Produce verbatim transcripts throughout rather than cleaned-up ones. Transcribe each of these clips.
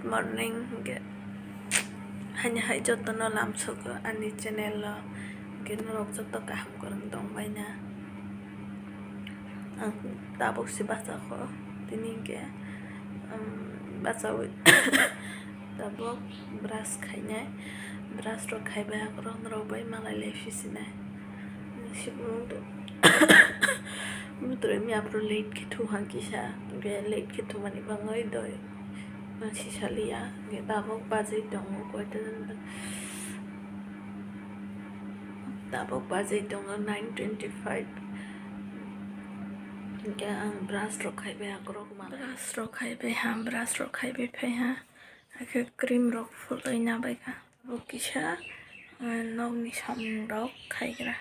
Morning, hwnkhe haini hai jotono lamsogo ani channel o, hwnkhe norok joto kaham kwrwng tongbaina. Ang tabuk se bachakho, tini hwnkhe, um, bachaui tabuk brush khainai, brush rok khaibai hakhorok norok bai malai lai phi sinai. Sibung twi, bwtwi miya phuru late khe thung hang kisa, hwnkhe late khe thungmani bagwi doi. Sisaliya, hwnkhe tabuk bajwi tongo, koita jan ba-, tabuk bajwi tongo nine twenty five. Hwnkhe ang brush rok khaibai hakhorok ma. Brush rok khaibai ha, brush rok khaibai phai ha. Hakhe cream rok phulwi nabaikha. Tabuk kisa, eh, nokni samung rok khaigra.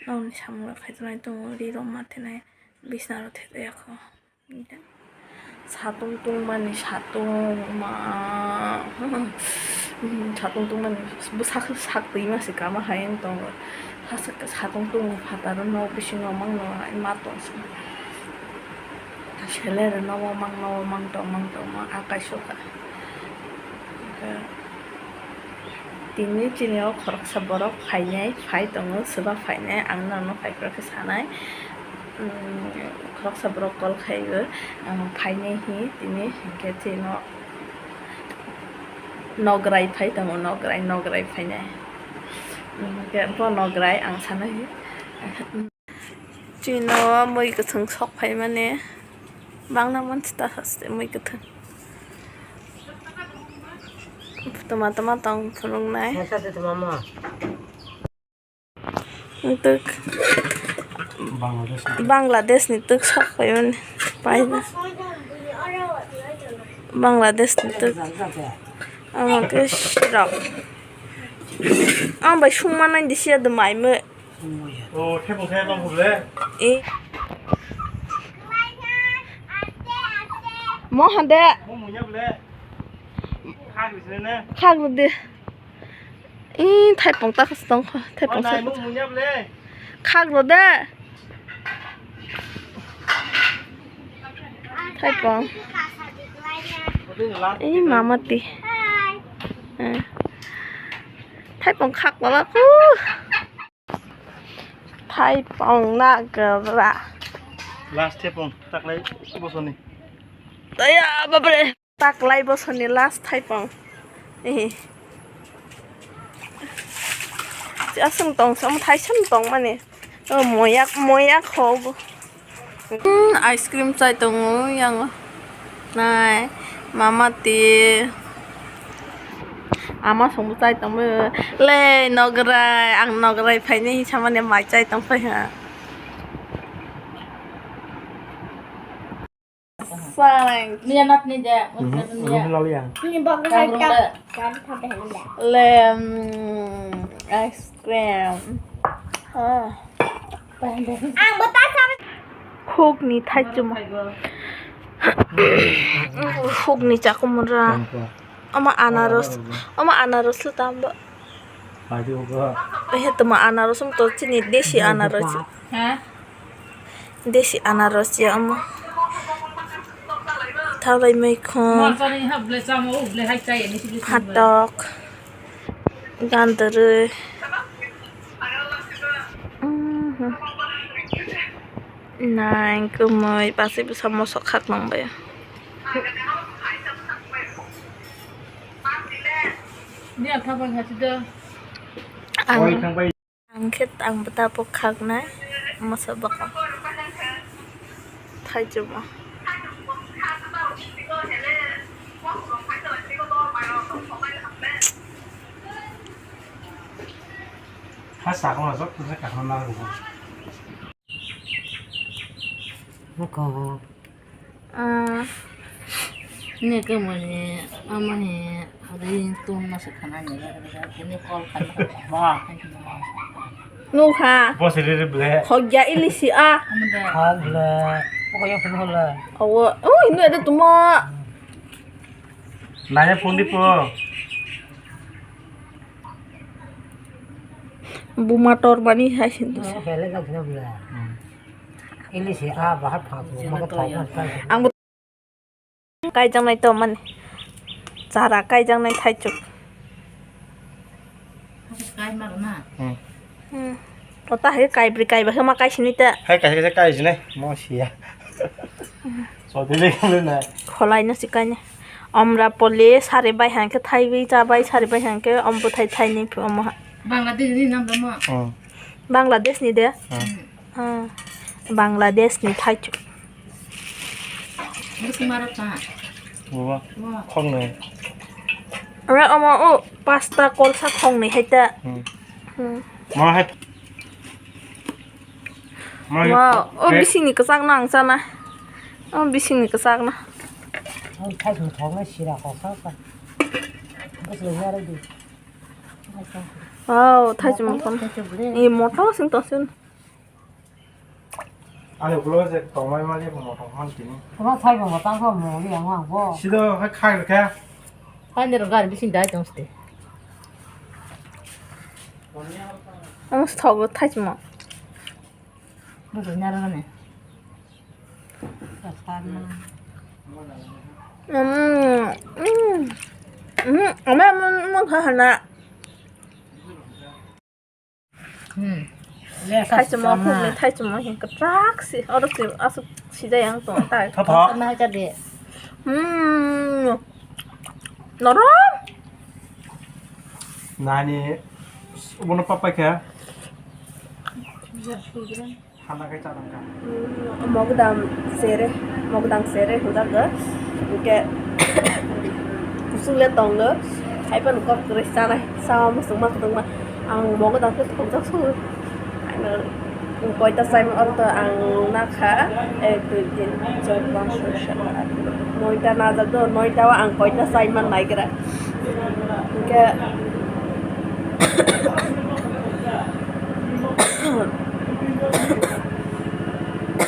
Nokni samung rok khaijaknai tongo, ri rok ma thenai, bisna rok thepyakho. Satung tungmani satung ma, satung tungmani bwsak sak twi ma se kama hai wng tongo. Satung tung phataro nok bisingo mangno ma tongsi. Selero no o mang no o mang tong mang tong ma akai sokha. Tini chini o khoroksa borok phainai, phai tongo, swba phainai, ang norokno phaiphru khe sanai. Khoroksa borok call khaio, ang phainai hi tini hinkhe chini o nograi phai tongo, nograi, nograi phainai. Hinkhe bo nograi ang sanai. Chini o mui kwthwng sok phaimani bangna mansi ta haste mui kwthwng. Tuma tuma tong phunuknai. Twk Bangladesh ni twk sok phaimani paina. Bangladesh ni twk. Omo khe sirok. Ang bai sungma nai disi ya do mai mui. Oh, thepung thep bang hule. Eh. Mo hande. Mo munya bule. Khak bisne ne. Khak de. Eh, thaipong ta khas tong kho. Thaipong sa. Mo munya bule. Khak de. Thaipong. Eh, mama ti. Eh. Thaipong khak wala ku. Thaipong na gra. Last thaipong taklai bosoni. Aya, bapre. Taklai bosoni last thaipong. Eh. Aswng tong sam thaisam tong mani. Oh, moyak, moyak ho. Hmm, ice cream chai tongo yang. Nai, mama ti. Ama songbo chai tongbo. Le, nograi, ang nograi phaini hinsamani mai chai tong phai ha. Sang. Niya nat ni ja. Niya. Ini bagus. Le, mm, ice cream. Ah. Ang bata sa. Hukni thaichum. Hukni chakumura. Ama anaros. Ama anaros lo tambo. Ehe tuma anaros um to chini desi anaros. Ha? Desi anaros ya ama. Thalai maikhon. Hatok. Gandari. Nang kumui pasai bwsa mosok khak nang bai. Ang, ang khe ang bwta bwkhak nai mosok bwkhak thaichuma. Ha sakno jok kisa kaham na rugo. Buko. Ah. Ini ke mani ama ni ring tun masuk kana ni ini call kana. Wah. Nukha. Bos riri ble. Hogya ilisi a. Amda. Ha ble. Buko ya phone hola. Awo. Oh, ini ada tuma. Nanya phone di po. Buma tor bani hai sin to. Hele gak na bla. Ini si a bahar pha ko ma ko pha. Ang bo kaijaknai to mani. tara kaijaknai thaichuk. Kaima rwna. Hmm. Hmm. O ta hai kaibri kaiba khe ma kaisini ta. Hai kaisa kaisa kaisinai mo siya. Sotile kale na. Kholai no sikai ne. Amrapoli sari bai hang khe thaiwi chabai sari bai hang khe om bwthai thaini phi omo ha. Bangladesh ni nam rwma. Hmm. Bangladesh ni de. Hmm. Hmm. Bangladesh ni thaichuk. Bwswk ma rok ta? Baba, Wa. Khoknwi. Ora omo o pasta kolsa khoknwi hai ta. Hmm. Hmm. Ma hai. Ma hai. Wow, o Ke- bisingni kwchakno ang chana. O bisingni kwchakno. Ang thaichung thoknai sira koksa sa. Bwswk ya rw di. Wow, thaichung motom. Thaichung le. E motom sing to sun. Ani ulo je tongmai ma je motom han tini. Toma thai bo tang ko mo li ang ang bo. Sido hai khai kha. Hai ne ro gari bising dai tong ste. Ang sthogo thai chimo. Bo to nyar ne. Sa sa na. Mm, mm. Mm, ama mo mo kha hana. Hmm. Thaichimo khukni thaichimo hin kwtrak si, oro si aswk sijai ang tong tai. Tha tha. Na ka de. Hmm. Norom. Nani, ubono papai kha. Hana kai chana ka. Hmm, mogdam sere, mogdam sere hwnjak go. Hwnkhe kusuk le tongo. Hai phano kok kwrwi chanai. Sawa muchungma kwtwngma. Ang mogdam khe thokjak song. Ano koita chaima oro to ang nakha. Ek, dui, tin, char, panch, choi, sat, at, noita najak do. Noita o ang koita chaima naigra. Hwnkhe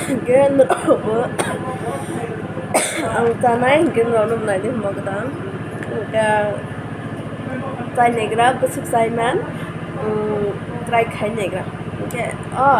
Hwnkhe norokbo ang chanai hwnkhe norokno naidi hwnba kwtal. Hwnkhe chai naigra bwswk chaiman, um, try khai naigra. Hwnkhe o.